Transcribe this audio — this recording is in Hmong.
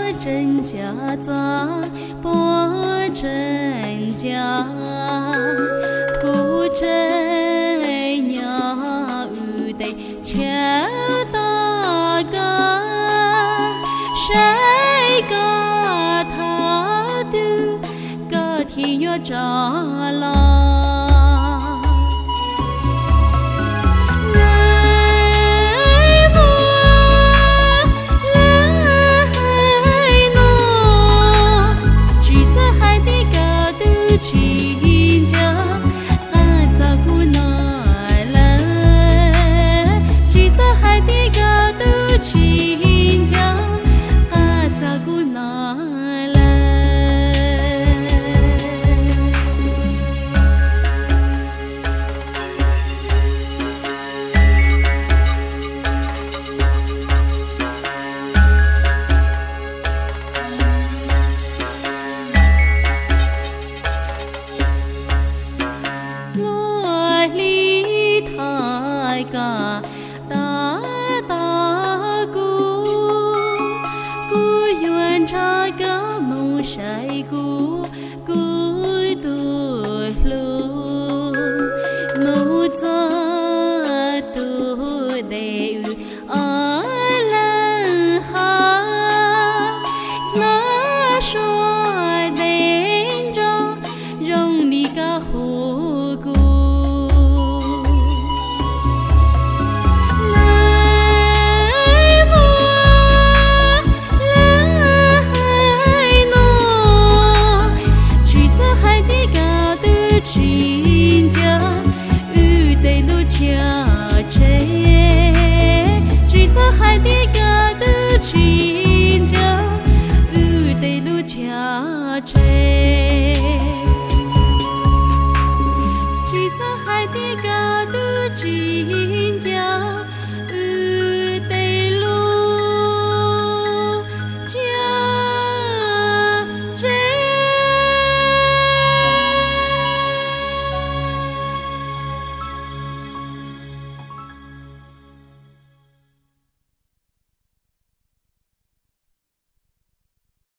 Tseem ncav txog puab tseem ncav, kuv tseem nyob wb teb chaws toj koj, saib koj thaum twg koj thiaj yuav rov los. Lawv muab lawv hais no, tsis txawj hais tias koj twb tsis nco, qaab txog kuv no lawm, tsis txawj hais tias koj twb tsis